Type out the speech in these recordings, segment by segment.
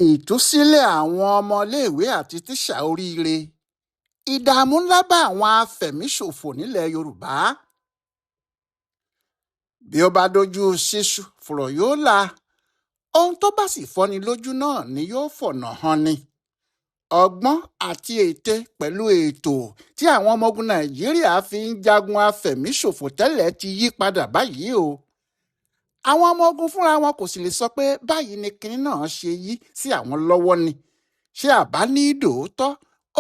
Ìtúsílẹ̀ àwọn ọmọléèwé àti tíṣà oríire, ìdààmú ńlá bá àwọn afẹ̀míṣòfò nílẹ̀ Yorùbá. Bí ó bá dojú ṣíṣú fùrọ̀ yóò la, ohun tó bá sì fọ́ni lójú náà ni yóò fọ̀nà hàn ni. Ọgbọ́n àti ète pẹ̀lú ètò tí àwọn ọmọ ogun Nàìjíríà fi ń jagun afẹ̀míṣòfò tẹ́lẹ̀ ti yí padà báyìí o. Àwọn ọmọ ogun fúnra wọn kò sì lè sọ pé báyìí ni kinní náà ṣe yí sí àwọn lọ́wọ́ ni. Ṣé àbá ní dòótọ́,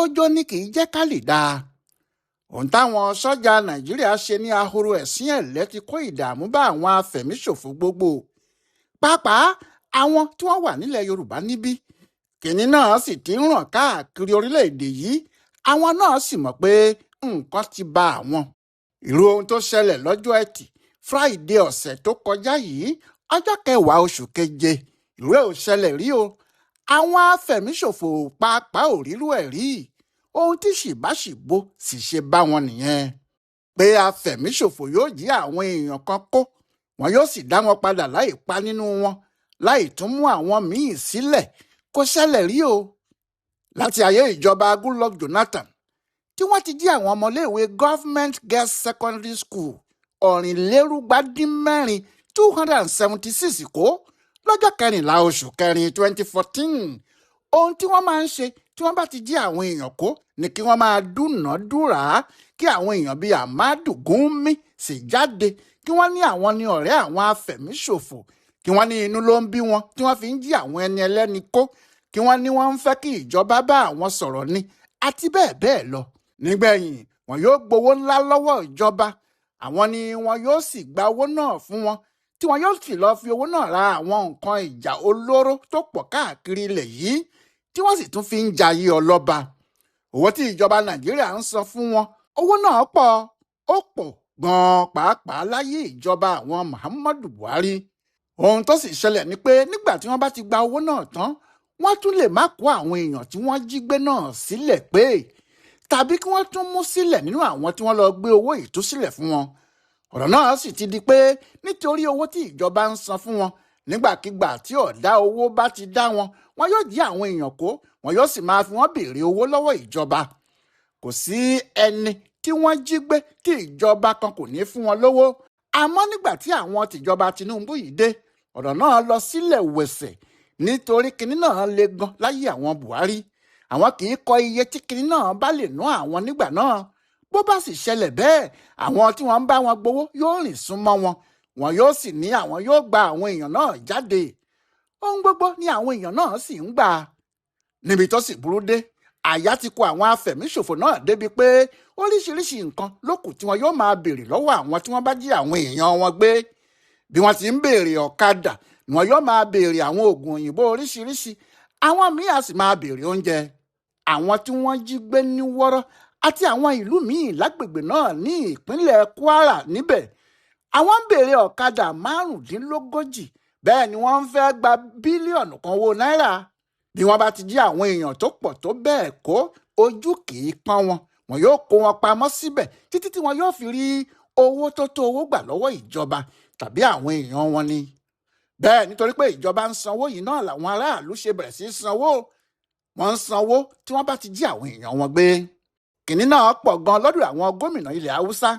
ọjọ́ ni kì í jẹ́ ká lè dáa. Ohun táwọn sọ́jà Nàìjíríà ṣe ní ahoro ẹ̀sìn ẹ̀lẹ́ ti kó ìdààmú bá àwọn afẹ̀míṣòfò gbogbo, pàápàá àwọn tí wọ́n wà nílẹ̀ Yorùbá níbí. Kinní náà sì ti ń ràn káàkiri orílẹ̀-èdè yìí, àwọn náà sì mọ̀ pé nǹkan ti bá àwọn. Irú ohun tó ṣẹlẹ̀ lọ́jọ́ Ẹtì Friday ọ̀sẹ̀ tó kọjá yìí, ọjọ́ kẹwàá oṣù keje, irú ẹ̀ ò ṣẹlẹ̀ rí o. Àwọn afẹ̀míṣòfò pàápàá ò rírú ẹ̀ rí. Ohun tí ṣìbáṣìbò sì ṣe bá wọn nìyẹn. Pé afẹ̀míṣòfò yóò jí àwọn èèyàn kan kó, wọn yóò sì dá wọn padà láì pa nínú wọn, láì tún mú àwọn míì sílẹ̀, kò ṣẹlẹ̀ rí o. Láti ayé ìjọba Goodluck Jonathan, tí wọ́n ti jí àwọn ọmọléèwé Government Girls Secondary School 276 276 kó lọ́jọ́ kẹrìnlá oṣù kẹrin 2014. Ohun tí wọ́n máa ń ṣe tí wọ́n bá ti jí àwọn èèyàn kó ni kí wọ́n máa dúnàádúrà, kí àwọn èèyàn bíi Ahmadu Gumi sì jáde, kí wọ́n ní àwọn ní ọ̀rẹ́ àwọn afẹ̀míṣòfò, kí wọ́n ní inú ló ń bí wọn tí wọ́n fi ń jí àwọn ẹni ẹlẹ́ni kó, kí wọ́n ní wọ́n ń fẹ́ kí ìjọba bá àwọn sọ̀rọ̀ ni, àti bẹ́ẹ̀ bẹ́ẹ̀ lọ. Nígbẹ̀yìn, wọn yóò gbowó ńlá lọ́wọ́ ìjọba, àwọn ni wọn yóò sì gba owó náà fún wọn, tí wọn yóò sì lọ́ọ́ fi owó náà ra àwọn nǹkan ìjà olóró tó pọ̀ káàkiri ilẹ̀ yìí, tí wọ́n sì tún fi ń jayé ọlọ́ba. Owó tí ìjọba Nàìjíríà ń san fún wọn, owó náà pọ̀, ó pọ̀ gan-an pàápàá láyé ìjọba àwọn Muhammadu Buhari. Ohun tó sì ṣẹlẹ̀ ni pé nígbà tí wọ́n bá ti gba owó náà tán, wọ́n tún lè má kó àwọn èèyàn tí wọ́n jí gbé náà sílẹ̀ pé, tàbí kí wọ́n tún mú sílẹ̀ nínú àwọn tí wọ́n lọ gbé owó ìtúsílẹ̀ fún wọn. Ọ̀rọ̀ náà sì ti di pé nítorí owó tí ìjọba ń san fún wọn, nígbàkigbà tí ọ̀dá owó bá ti dá wọn, wọn yóò jí àwọn èèyàn kó, wọn yóò sì máa fi wọ́n béèrè owó lọ́wọ́ ìjọba. Kò sí ẹni tí wọ́n jí gbé tí ìjọba kan kò ní fún wọn lówó. Àmọ́ nígbà tí àwọn tìjọba Tinubu yìí dé, ọ̀rọ̀ náà lọ sílẹ̀ wẹ̀sẹ̀ nítorí kinní náà le gan láyé àwọn Buhari. Àwọn kì í kọ iye tí kinní náà bá lè ná àwọn nígbà náà. Bó bá sì ṣẹlẹ̀ bẹ́ẹ̀, àwọn tí wọ́n ń bá wọn gbowó yóò rìn súnmọ́ wọn, wọn yóò sì ní àwọn yóò gba àwọn èèyàn náà jáde. Ohun gbogbo ni àwọn èèyàn náà sì ń gbà. Níbi tó sì burú dé, àyà ti kó àwọn afẹ̀míṣòfò náà débi pé oríṣiríṣi nǹkan ló kù tí wọn yóò máa béèrè lọ́wọ́ àwọn tí wọ́n bá jí àwọn èèyàn wọn gbé. Bí wọ́n ti ń béèrè ọ̀kadà ni wọn yóò máa béèrè àwọn oògùn òyìnbó oríṣiríṣi, àwọn míì á sì máa béèrè oúnjẹ. Àwọn tí wọ́n jí gbé ní Wọ́rọ́ àti àwọn ìlú míì lágbègbè náà ní ìpínlẹ̀ Kwara níbẹ̀, àwọn ń béèrè ọ̀kadà 35, bẹ́ẹ̀ ni wọ́n ń fẹ́ gba bílíọ̀nù kan owó náírà. Bí wọ́n bá ti jí àwọn èèyàn tó pọ̀ tó bẹ́ẹ̀ kó, ojú kì í pọ́n wọn, wọn yóò kó wọn pamọ́ síbẹ̀ títí tí wọn yóò fi rí owó tó tó owó gbà lọ́wọ́ ìjọba tàbí àwọn èèyàn wọn ni. Bẹ́ẹ̀ nítorí pé ìjọba ń sanwó yìí náà làwọn aráàlú ṣe bẹ̀rẹ̀ sí í sanwó. Wọ́n ń sanwó tí wọ́n bá ti jí àwọn èèyàn wọn gbé. Kìnní náà pọ̀ gan lọ́dọ̀ àwọn gómìnà ilẹ̀ Haúsá.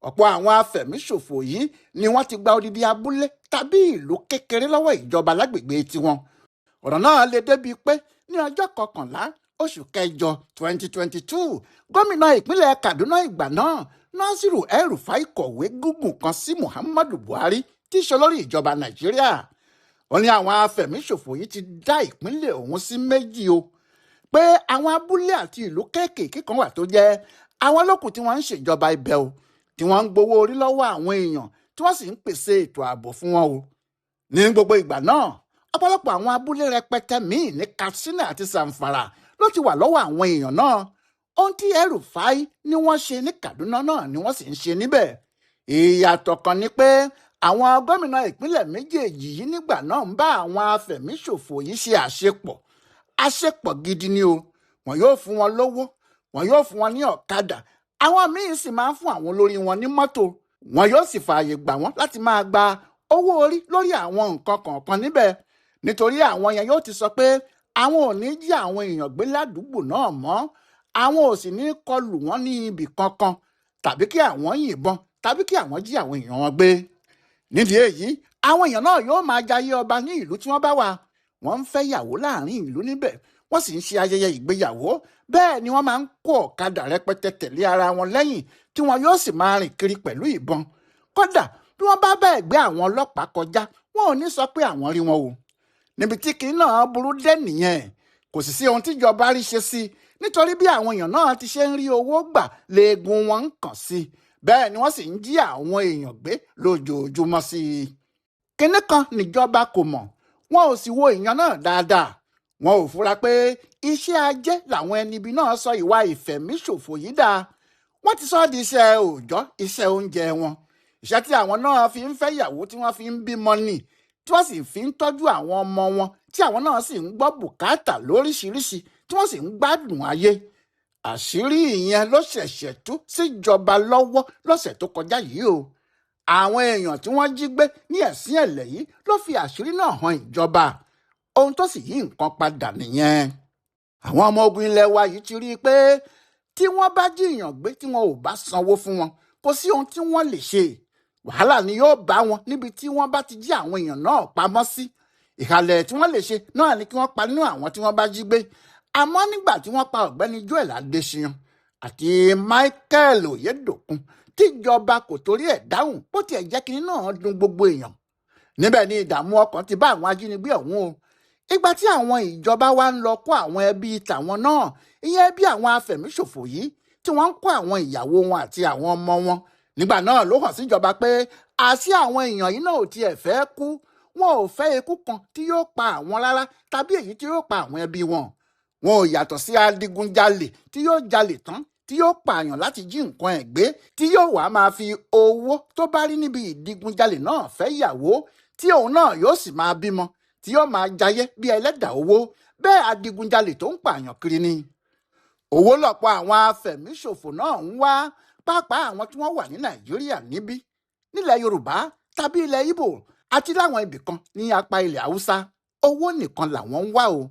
Ọ̀pọ̀ àwọn afẹ̀míṣòfò yìí ni wọ́n ti gba odidi abúlé tàbí ìlú kékeré lọ́wọ́ ìjọba lágbègbè tiwọn. Ọ̀rọ̀ náà le débi pé ní ọjọ́ kọkànlá oṣù kẹjọ 2022, gómìnà ìpínlẹ̀ Kaduna ìgbà náà, Nasiru El-Rufai, kọ̀wé gígùn kan sí Muhammadu Buhari tí í ṣe olórí ìjọba Nàìjíríà. Ó ní àwọn afẹ̀míṣòfò yìí ti dá ìpínlẹ̀ òun sí méjì o, pé àwọn abúlé àti ìlú kéékèèké kan wà tó jẹ́ àwọn lókùn tí wọ́n ń ṣèjọba ibẹ̀ o, tí wọ́n ń gbowó orí lọ́wọ́ àwọn èèyàn, tí wọ́n sì ń pèsè ètò ààbò fún wọn o. Ní gbogbo ìgbà náà, ọ̀pọ̀lọpọ̀ àwọn abúlé rẹpẹtẹ míì ní Katsina àti Zamfara ló ti wà lọ́wọ́ àwọn èèyàn náà. Ohun tí El-Rufai ni wọ́n ṣe ní Kaduna náà ni wọ́n sì ń ṣe níbẹ̀. Ìyàtọ̀ kan ni pé àwọn gómìnà ìpínlẹ̀ méjèèjì yìí nígbà náà ń bá àwọn afẹ̀míṣòfò yìí ṣe àṣepọ̀. Àṣepọ̀ gidi ni o. Wọn yóò fún wọn lówó, wọn yóò fún wọn ní ọ̀kadà, àwọn míín sì máa ń fún àwọn olórí wọn ní mọ́tò. Wọn yóò sì fààyè gbà wọ́n láti máa gba owó orí lórí àwọn nǹkan kọ̀ọ̀kan níbẹ̀. Nítorí àwọn yẹn yóò ti sọ pé àwọn ò ní jí àwọn èèyàn gbé ládùúgbò náà mọ́, àwọn ò sì ní kọlù wọ́n ní ibì kankan, tàbí kí àwọn yìnbọn tàbí kí àwọn jí àwọn èèyàn wọn gbé. Nídìí èyí, àwọn èèyàn náà yóò máa jayé ọba ní ìlú tí wọ́n bá wà. Wọ́n ń fẹ́ yàwó láàrin ìlú níbẹ̀, wọ́n sì ń ṣe ayẹyẹ ìgbéyàwó. Bẹ́ẹ̀ ni wọ́n máa ń kó ọ̀kadà rẹpẹtẹ tẹ̀lé ara wọn lẹ́yìn, tí wọn yóò sì máa rìn kiri pẹ̀lú ìbọn. Kódà bí wọ́n bá bẹ́ẹ̀ gbé àwọn ọlọ́pàá kọjá, wọn ò ní sọ pé àwọn rí wọn o. Níbi tí kinní náà burú dé nìyẹn. Kò sì sí ohun tíjọba rí ṣe sí, nítorí bí àwọn èèyàn náà ti ṣe ń rí owó gbà léegun wọn ń kàn sí. Bẹ́ẹ̀ ni wọ́n sì ń jí àwọn èèyàn gbé lójoojúmọ́ sí i. Kinní kan níjọba kò mọ̀, wọn ò sì wo èèyàn náà dáadáa. Wọn ò fura pé iṣẹ́ ajé làwọn ẹni ibi náà sọ ìwà ìfẹ̀míṣòfò yìí dáa. Wọ́n ti sọ ọ́ di iṣẹ́ òòjọ́, iṣẹ́ oúnjẹ wọn, iṣẹ́ tí àwọn náà fi ń fẹ́ ìyàwó, tí wọ́n fi ń bímọ nì, tí wọ́n sì fi ń tọ́jú àwọn ọmọ wọn, tí àwọn náà sì ń gbọ́ bùkátà lóríṣiríṣi, tí wọ́n sì ń gbádùn ayé. Àṣírí ìyẹn ló ṣẹ̀ṣẹ̀ tú síjọba lọ́wọ́ lọ́sẹ̀ tó kọjá yìí o. Àwọn èèyàn tí wọ́n jí gbé ní ẹ̀sìn ẹ̀lẹ̀ yìí ló fi àṣírí náà hàn ìjọba. Ohun tó sì yí nǹkan padà nìyẹn. Àwọn ọmọ ogun ilẹ̀ wa yìí ti rí i pé tí wọ́n bá jiyàn gbé tí wọn ò bá sanwó fún wọn, kò sí ohun tí wọ́n lè ṣe. Wàhálà ni yóò bá wọn níbi tí wọ́n bá ti jí àwọn èèyàn náà pamọ́ sí. Ìhàlẹ̀ tí wọ́n lè ṣe náà ni kí wọ́n pa nínú àwọn tí wọ́n bá jí gbé. Àmọ́ nígbà tí wọ́n pa ọ̀gbẹ́ni Joel Adéṣíyàn àti Michael Oyedokun, tíjọba kò torí ẹ̀ dáhùn, bó tiẹ̀ jẹ́ kinní náà dùn gbogbo èèyàn. Níbẹ̀ ni ìdààmú ọkàn ti bá àwọn ajínigbé ọ̀hún o. Ìgbà tí àwọn ìjọba wa ń lọ kó àwọn ẹbí tàwọn náà, ìyẹn ẹbí àwọn afẹ̀míṣòfò yìí, tí wọ́n ń kó àwọn ìyàwó wọn àti àwọn ọmọ wọn. Nígbà náà ló hàn síjọba pé àṣé àwọn èèyàn yìí náà ò tiẹ̀ fẹ́ kú. Wọn ò fẹ́ ikú kan tí yóò pa àwọn rárá, tàbí èyí tí yóò pa àwọn ẹbí wọn. Wọn ò yàtọ̀ sí adigunjalè tí yóò jalè tán, tí yóò pààyàn láti jí nǹkan ẹ̀ gbé, tí yóò wá máa fi owó tó bá rí níbi ìdigunjalè náà fẹ́ ìyàwó, tí òun náà yóò sì máa bímọ, tí yóò máa jayé bí ẹlẹ́dàá owó. Bẹ́ẹ̀ adigunjalè tó ń pààyàn kiri ni. Owó lọ̀pọ̀ àwọn afẹ̀míṣòfò náà ń wá, pàápàá àwọn tí wọ́n wà ní Nàìjíríà níbí, nílẹ̀ Yorùbá tàbí ilẹ̀ Ìgbò àti láwọn ibì kan ní apá ilẹ̀ Haúsá. Owó nìkan làwọn ń wá o.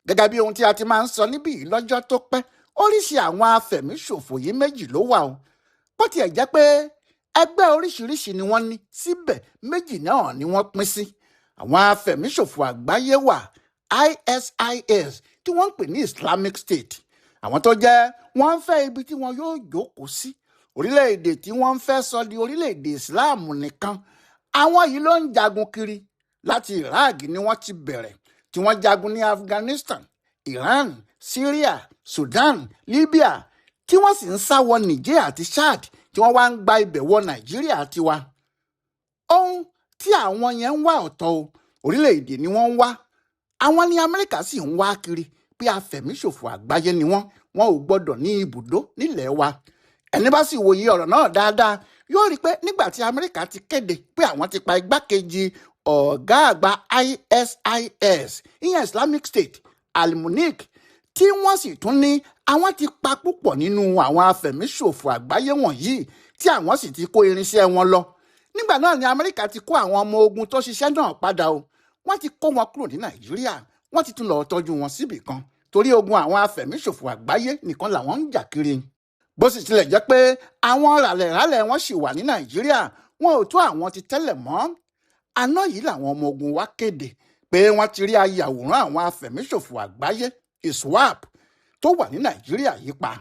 Gẹ́gẹ́ bí ohun tí a ti máa ń sọ níbí yìí lọ́jọ́ tó pẹ́, oríṣi àwọn afẹ̀míṣòfò yìí méjì ló wà o. Bó tiẹ̀ jẹ́ pé ẹgbẹ́ oríṣiríṣi ni wọ́n ní, síbẹ̀ méjì náà ni wọ́n pín sí. Àwọn afẹ̀míṣòfò àgbáyé wà, ISIS, tí wọ́n ń pè ní Islamic State. Àwọn tó jẹ́ wọ́n ń fẹ́ ibi tí wọ́n yóò jókòó sí, orílẹ̀-èdè tí wọ́n ń fẹ́ sọ di orílẹ̀-èdè Islam nìkan. Àwọn yìí ló ń jagun kiri. Láti Iraq ni wọ́n ti bẹ̀rẹ̀, tí wọ́n jagun ní Afghanistan, Iran, Syria, Sudan, Libya, tí wọ́n sì ń sá wọ Niger àti Chad, tí wọ́n wá ń gba ibẹ̀ wọ Nàìjíríà tiwa. Ohun tí àwọn yẹn ń wá ọ̀tọ̀ o, orílẹ̀-èdè ni wọ́n ń wá. Àwọn ní Amẹ́ríkà sì ń wá kiri pé afẹ̀míṣòfò àgbáyé ni wọ́n, wọn ò gbọ́dọ̀ ní ibùdó nílẹ̀ wa. Ẹni bá sì wòye ọ̀rọ̀ náà dáadáa yóò rí i pé nígbà tí Amẹ́ríkà ti kéde pé àwọn ti pa igbákejì ọ̀gá àgbà ISIS, ìyẹn Islamic State, Al-Munich, tí wọ́n sì tún ní àwọn ti pa púpọ̀ nínú àwọn afẹ̀míṣòfò àgbáyé wọ̀nyí, tí àwọn sì ti kó irinṣẹ́ wọn lọ. Nígbà náà ni Amẹ́ríkà ti kó àwọn ọmọ ogun tó ṣiṣẹ́ náà padà o. Wọ́n ti kó wọn kúrò ní Nàìjíríà, wọ́n ti tún lọ tọ́jú wọn síbì kan, torí ogun àwọn afẹ̀míṣòfò àgbáyé nìkan làwọn ń jà kiri. Bó sì tilẹ̀ jẹ́ pé àwọn ràlẹ̀ràlẹ̀ wọn sì wà ní Nàìjíríà, wọn ò tó àwọn ti tẹ́lẹ̀ mọ́. Àná yìí làwọn ọmọ ogun wa kéde pé wọ́n ti rí ayàwòrán àwọn afẹ̀míṣòfò àgbáyé ISWAP tó wà ní Nàìjíríà yìí pa.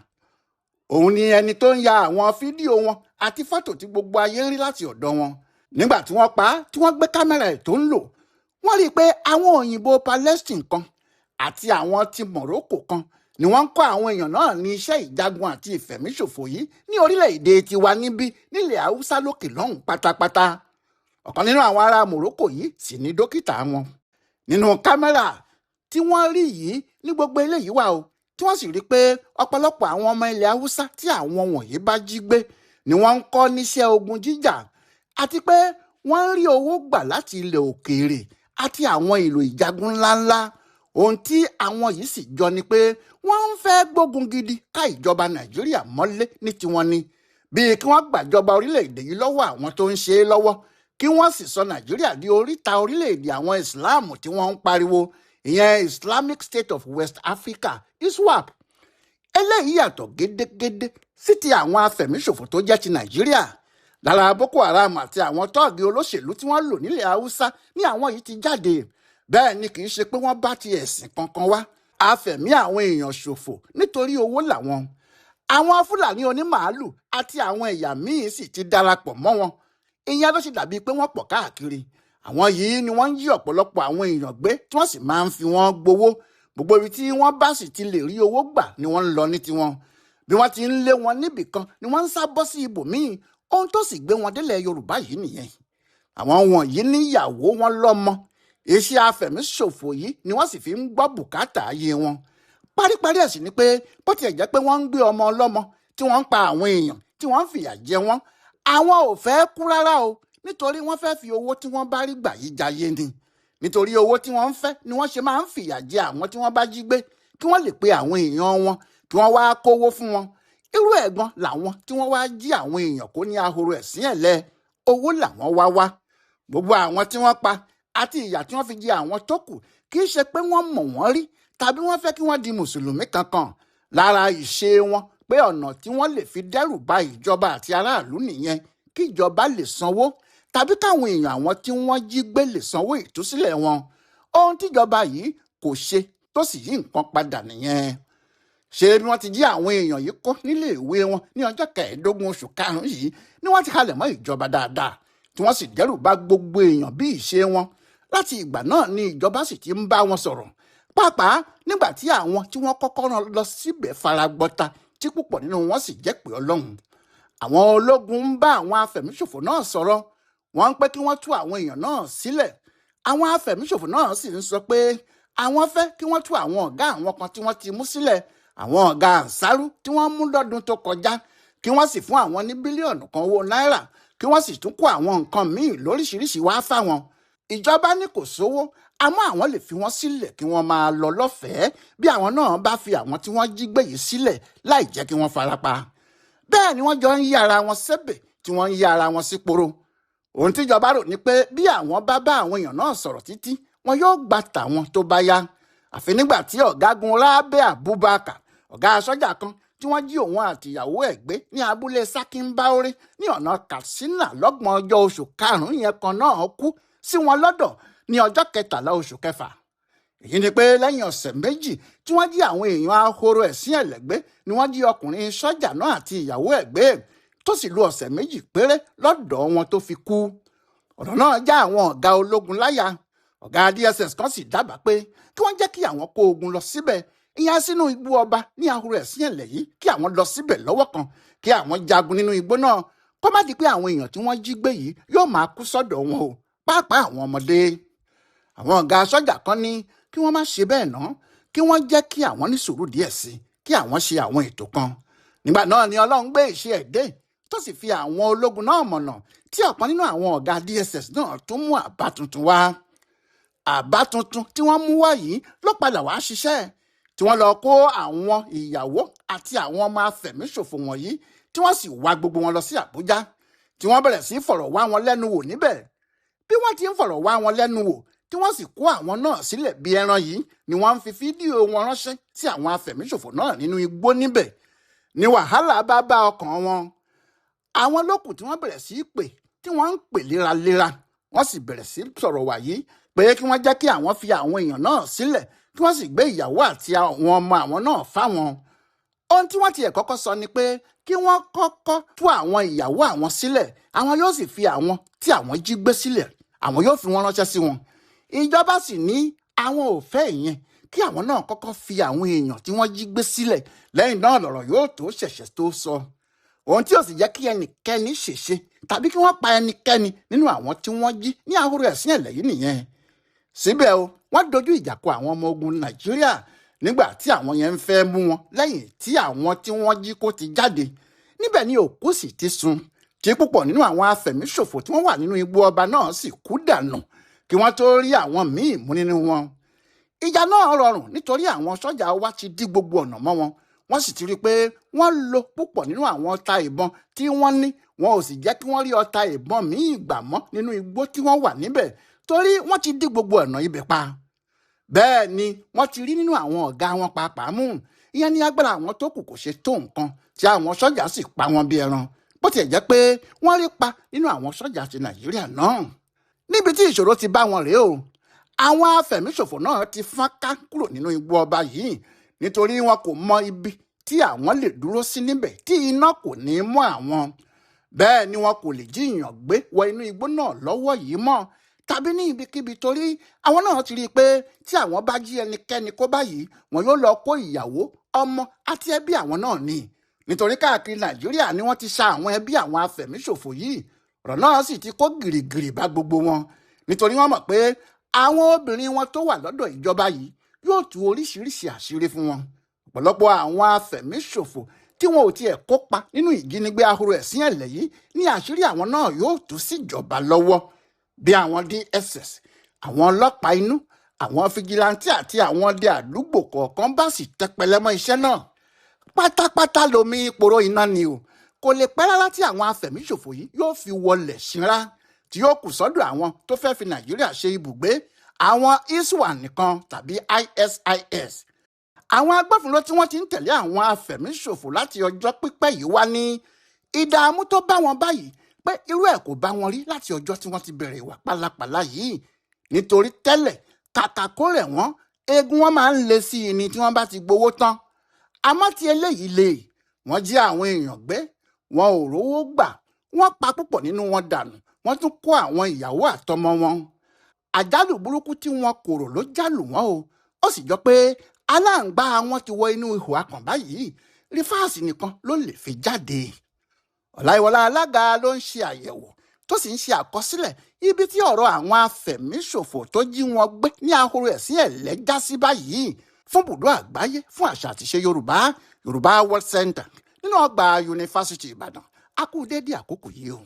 Òun ni ẹni tó ń ya àwọn fídíò wọn àti fọ́tò tí gbogbo ayé ń rí láti ọ̀dọ̀ wọn. Nígbà tí wọ́n pa á, tí wọ́n gbé kámẹ́rà ẹ̀ tó ń lò, wọ́n rí i pé àwọn òyìnbó Palestine kan àti àwọn ti Morocco kan ni wọ́n ń kọ́ àwọn èèyàn náà ní iṣẹ́ ìjagun àti ìfẹ̀míṣòfò yìí ní orílẹ̀-èdè tiwa níbí nílẹ̀ Haúsá lókè lọ́hùn pátápátá. Ọ̀kan nínú àwọn ará Morocco yìí sì ní dókítà wọn. Nínú kámẹ́rà tí wọ́n rí yìí ní gbogbo eléyìí wà o, tí wọ́n sì rí pé ọ̀pọ̀lọpọ̀ àwọn ọmọ ilẹ̀ Haúsá tí àwọn wọ̀nyí bá jí gbé ni wọ́n ń kọ́ níṣẹ́ ogun jíjà, àti pé wọ́n ń rí owó gbà láti ilẹ̀ òkèèrè àti àwọn ìlò ìjagun ńláńlá. Ohun tí àwọn yìí sì jọ ni pé wọ́n ń fẹ́ gbógun gidi ká ìjọba Nàìjíríà mọ́lé ní tiwọn ni, bíi kí wọ́n gbàjọba orílẹ̀-èdè yìí lọ́wọ́ àwọn tó ń ṣe é lọ́wọ́, Kí wọ́n sì sọ Nàìjíríà di oríta orílẹ̀-èdè àwọn Islam tí wọ́n ń pariwo, ìyẹn Islamic State of West Africa, ISWAP. Eléyìí yàtọ̀ gédégédé sí ti àwọn afẹ̀míṣòfò tó jẹ́ ti Nàìjíríà. Lára Boko Haram àti àwọn tọ́ọ̀gì olóṣèlú tí wọ́n lò nílẹ̀ Haúsá ní àwọn yìí ti jáde. Bẹ́ẹ̀ ni kì í ṣe pé wọ́n bá ti ẹ̀sìn kankan wá. Afẹ̀mí àwọn èèyàn ṣòfò nítorí owó làwọn. Àwọn Fúlàní onímàálù àti àwọn ẹ̀yà míín sì ti darapọ̀ mọ́ wọn. Ìyẹn ló sì dàbíi pé wọ́n pọ̀ káàkiri. Àwọn yìí ni wọ́n ń jí ọ̀pọ̀lọpọ̀ àwọn èèyàn gbé, tí wọ́n sì máa ń fi wọ́n gbowó. Gbogbo ibi tí wọ́n bá sì ti lè rí owó gbà ni wọ́n ń lọ ní tiwọn. Bí wọ́n ti ń lé wọn níbìkan ni wọ́n ń sá bọ́ sí ibòmíì. Ohun tó sì gbé wọn délẹ̀ Yorùbá yìí nìyẹn. Àwọn wọ̀nyí níyàwó, wọn lọ́mọ. Iṣẹ́ afẹ̀míṣòfò yìí ni wọ́n sì fi ń gbọ́ bùkátà ayé wọn. Paríparí ẹ̀ sì ni pé bó tiẹ̀ jẹ́ pé wọ́n ń gbé ọmọ ọlọ́mọ, tí wọ́n ń pa àwọn èèyàn, tí wọ́n ń fìyà jẹ wọ́n, àwọn ò fẹ́ kú rárá o, nítorí wọ́n fẹ́ fi owó tí wọ́n bá rí gbà yí jayé ni. Nítorí owó tí wọ́n ń fẹ́ ni wọ́n ṣe máa ń fìyà jẹ àwọn tí wọ́n bá jí gbé, kí wọ́n lè pe àwọn èèyàn wọn kí wọ́n wá kówó fún wọn. Irú ẹ̀gbọ́n làwọn tí wọ́n wá jí àwọn èèyàn kó ní Ahoro Ẹ̀sìn Ẹ̀lẹ́. Owó làwọn wá wá. Gbogbo àwọn tí wọ́n pa àti ìyà tí wọ́n fi jẹ àwọn tó kù, kì í ṣe pé wọ́n mọ̀ wọ́n rí tàbí wọ́n fẹ́ kí wọ́n di mùsùlùmí kankan. Lára ìṣe wọn pé ọ̀nà tí wọ́n lè fi dẹ́rù ba ìjọba àti aráàlú nìyẹn, kí ìjọba lè sanwó tàbí káwọn èèyàn àwọn tí wọ́n jí gbé lè sanwó ìtúsílẹ̀ wọn. Ohun tíjọba yìí kò ṣe tó sì yí nǹkan padà nìyẹn. Ṣé bí wọ́n ti jí àwọn èèyàn yìí kó nílé ìwé wọn ní ọjọ́ 15 oṣù karùn-ún yìí ni wọ́n ti halẹ̀ mọ́ ìjọba dáadáa, tí wọ́n sì dẹ́rù ba gbogbo èèyàn bí ìṣe wọn. Láti ìgbà náà ni ìjọba sì ti ń bá wọn sọ̀rọ̀, pàápàá nígbà tí àwọn tí wọ́n kọ́kọ́ rán lọ síbẹ̀ faragbọ́ta, tí púpọ̀ nínú wọn sì jẹ́ pé Ọlọ́run. Àwọn ológun ń bá àwọn afẹ̀míṣòfò náà sọ̀rọ̀. Wọ́n ń pẹ́ kí wọ́n tú àwọn èèyàn náà sílẹ̀. Àwọn afẹ̀míṣòfò náà sì ń sọ pé àwọn fẹ́ kí wọ́n tú àwọn ọ̀gá àwọn kan tí wọ́n ti mú sílẹ̀, àwọn ọ̀gá ànsárú tí wọ́n mú lọ́dún tó kọjá, kí wọ́n sì fún àwọn ní 1 bílíọ̀nù owó náírà, kí wọ́n sì tún kó àwọn nǹkan míì lóríṣiríṣi wá fáwọn. Ìjọba ní kò sówó, àmọ́ àwọn lè fi wọ́n sílẹ̀ kí wọ́n máa lọ lọ́fẹ̀ẹ́ bí àwọn náà bá fi àwọn tí wọ́n jí gbé yìí sílẹ̀ láì jẹ́ kí wọ́n farapa. Bẹ́ẹ̀ ni wọ́n jọ ń yí ara wọn sẹ́bẹ̀, tí wọ́n ń yí ara wọn síporo. Ohun tíjọba rò ní pé bí àwọn bá bá àwọn èèyàn náà sọ̀rọ̀ títí, wọn yóò gba tàwọn tó bá yá. Àfi nígbà tí ọ̀gágun Rábẹ́ Abubakar, ọ̀gá sọ́jà kan tí wọ́n jí òun àtìyàwó ẹ̀ gbé ní abúlé Sakínbáóré ní ọ̀nà Katsina lọ́gbọ̀n ọjọ́ oṣù karùn-ún yẹn kan náà kú sí wọn lọ́dọ̀ ní ọjọ́ 13 oṣù kẹfà. Èyí ni pé lẹ́yìn ọ̀sẹ̀ 2 tí wọ́n jí àwọn èèyàn Ahoro Ẹ̀sìn Ẹ̀lẹ́gbé ni wọ́n jí ọkùnrin sọ́jà náà àti ìyàwó ẹ̀ gbé, tó sì lu ọ̀sẹ̀ 2 péré lọ́dọ̀ wọn tó fi kú. Ọ̀rọ̀ náà já àwọn ọ̀gá ológun láyà. Ọ̀gá DSS kan sì dábàá pé kí wọ́n jẹ́ kí àwọn kó ogun lọ síbẹ̀, ìyẹn sínú igbó ọba ní Ahoro Ẹ̀sìn Ẹ̀lẹ́ yìí, kí àwọn lọ síbẹ̀ lọ́wọ́ kan, kí àwọn jagun nínú igbó náà, kó má di pé àwọn èèyàn tí wọ́n jí gbé yìí yóò máa kú sọ́dọ̀ wọn o, pàápàá àwọn ọmọdé. Àwọn ọ̀gá sọ́jà kan ní kí wọ́n má ṣe bẹ́ẹ̀ ná, kí wọ́n jẹ́ kí àwọn ní sùúrù díẹ̀ sí, kí àwọn ṣe àwọn ètò kan. Nígbà náà ni Ọlọ́run gbé ìṣe ẹ̀ dé, tó sì fi àwọn ológun náà mọ̀nà, tí ọ̀kan nínú àwọn ọ̀gá DSS náà tún mú àbá tuntun wá. Àbá tuntun tí wọ́n mú wá yìí ló padà wá ṣiṣẹ́, tí wọ́n lọ kó àwọn ìyàwó àti àwọn ọmọ afẹ̀míṣòfò wọ̀nyí, tí wọ́n sì wá gbogbo wọn lọ sí Àbújá, tí wọ́n bẹ̀rẹ̀ sí fọ̀rọ̀ wá wọn lẹ́nu wò níbẹ̀. Bí wọ́n ti ń fọ̀rọ̀ wá wọn lẹ́nu wò, tí wọ́n sì kó àwọn náà sílẹ̀ bí ẹran yìí, ni wọ́n ń fi fídíò wọn ránṣẹ́ sí àwọn afẹ̀míṣòfò náà nínú igbó níbẹ̀. Ni wàhálà bá bá ọkàn wọn. Àwọn lókù tí wọ́n bẹ̀rẹ̀ sí í pè, tí wọ́n ń pè léraléra, wọ́n sì bẹ̀rẹ̀ sí sọ̀rọ̀ wàyí pé kí wọ́n jẹ́ kí àwọn fi àwọn èèyàn náà sílẹ̀, kí wọ́n sì gbé ìyàwó àti àwọn ọmọ àwọn náà fáwọn. Ohun tí wọ́n tiẹ̀ kọ́kọ́ sọ ni pé kí wọ́n kọ́kọ́ tú àwọn ìyàwó àwọn sílẹ̀, àwọn yóò sì fi àwọn tí àwọn jí gbé sílẹ̀, àwọn yóò fi wọ́n ránṣẹ́ sí wọn. Ìjọba sì ní àwọn ò fẹ́ ìyẹn, kí àwọn náà kọ́kọ́ fi àwọn èèyàn tí wọ́n jí gbé sílẹ̀, lẹ́yìn náà lọ̀rọ̀ yóò tó ṣẹ̀ṣẹ̀ tó sọ. Ohun tí ó sì jẹ́ kí ẹnikẹ́ni ṣèṣe tàbí kí wọ́n pa ẹnikẹ́ni nínú àwọn tí wọ́n jí ní Ahoro Ẹ̀sìn Ẹ̀lẹ́ yìí nìyẹn. Síbẹ̀ o, wọ́n dojú ìjà kọ àwọn ọmọ ogun Nàìjíríà nígbà tí àwọn yẹn ń fẹ́ mú wọn lẹ́yìn tí àwọn tí wọ́n jí kó ti jáde. Níbẹ̀ ni òkú sì ti sun, tí púpọ̀ nínú àwọn afẹ̀míṣòfò tí wọ́n wà nínú igbó ọba náà sì kú dànù kí wọ́n tó rí àwọn míì mú nínú wọn. Ìjà náà rọrùn nítorí àwọn sọ́jà wa ti dí gbogbo ọ̀nà mọ́ wọn. Wọ́n sì ti rí i pé wọ́n lo púpọ̀ nínú àwọn ọta ìbọn tí wọ́n ní. Wọn ò sì jẹ́ kí wọ́n rí ọta ìbọn míì gbà mọ́ nínú igbó tí wọ́n wà níbẹ̀, torí wọ́n ti dí gbogbo ọ̀nà ibẹ̀ pa. Bẹ́ẹ̀ ni wọ́n ti rí nínú àwọn ọ̀gá wọn pàápàá mú. Ìyẹn ní agbára àwọn tó kù kò ṣe tó nǹkan, tí àwọn sọ́jà sì pa wọn bí ẹran, bó tiẹ̀ jẹ́ pé wọ́n rí pa nínú àwọn sọ́jà ti Nàìjíríà náà. Níbi tí ìṣòro ti bá wọn rèé o. Àwọn afẹ̀míṣòfò náà ti fọ́n ká kúrò nínú igbó ọba yìí, nítorí wọn kò mọ ibi tí àwọn lè dúró sí níbẹ̀ tí iná kò ní mú àwọn. Bẹ́ẹ̀ ni wọn kò lè jíyàn gbé wọ inú igbó náà lọ́wọ́ yìí mọ́ tàbí ní ibikíbi, torí àwọn náà ti rí i pé tí àwọn bá jí ẹnikẹ́ni kó báyìí, wọn yóò lọ kó ìyàwó, ọmọ àti ẹbí àwọn náà ni, nítorí káàkiri Nàìjíríà ni wọ́n ti sa àwọn ẹbí àwọn afẹ̀míṣòfò yìí. Ọ̀rọ̀ náà sì ti kó gìrìgìrì bá gbogbo wọn, nítorí wọ́n mọ̀ pé àwọn obìnrin wọn tó wà lọ́dọ̀ ìjọba yìí yóò tú oríṣiríṣi àṣírí fún wọn. Ọ̀pọ̀lọpọ̀ àwọn afẹ̀míṣòfò tí wọn ò tiẹ̀ kópa nínú ìjínigbé ahoro ẹ̀sìn ẹ̀lẹ̀ yìí ní àṣírí àwọn náà yóò tú síjọba lọ́wọ́, bí àwọn DSS, àwọn ọlọ́pàá inú, àwọn fìjìláńtì àti àwọn ọdẹ àdúgbò kọ̀ọ̀kan bá sì tẹpẹlẹ mọ́ iṣẹ́ náà. Pátápátá lomi ìpòrò iná ni o. Kò lè pẹ́ rárá tí àwọn afẹ̀míṣòfò yìí yóò fi wọlé ṣínra, tí yóò kù sọ́dọ̀ àwọn tó fẹ́ fi Nàìjíríà ṣe ibùgbé, àwọn ISWA nìkan tàbí ISIS. Àwọn agbófinró tí wọ́n ti ń tẹ̀lé àwọn afẹ̀míṣòfò láti ọjọ́ pípẹ́ yìí wá ní ìdààmú tó bá wọn báyìí, pé irú ẹ̀ kò bá wọn rí láti ọjọ́ tí wọ́n ti bẹ̀rẹ̀ ìwà pálapàla yìí, nítorí tẹ́lẹ̀ kàkà kó rẹ̀ wọ́n, eegun wọn máa ń le sí i ni tí wọ́n bá ti gbowó tán. Àmọ́ tí eléyìí le, wọ́n jí àwọn èèyàn gbé, wọn ò rówó gbà, wọ́n pa púpọ̀ nínú wọn dànù, wọ́n tún kó àwọn ìyàwó àtọmọ wọn. Àjálù burúkú tí wọn kò rò ló jálù wọn o. Ó sì jọ pé aláǹgbá wọn ti wọ inú ihò akàn báyìí, rífáàsì nìkan ló lè fi jáde. Ọláìwọlá Alága ló ń ṣe àyẹ̀wò tó sì ń ṣe àkọsílẹ̀ ibi tí ọ̀rọ̀ àwọn afẹ̀míṣòfò tó jí wọn gbé ní ahoro ẹ̀sìn ẹ̀lẹ́ já sí báyìí fún bùdó àgbáyé fún àṣà àtiṣe Yorùbá, Yorùbá World Center, nínú ọgbà Yunifásitì Ìbàdàn. A kú déédéé àkókò yìí o.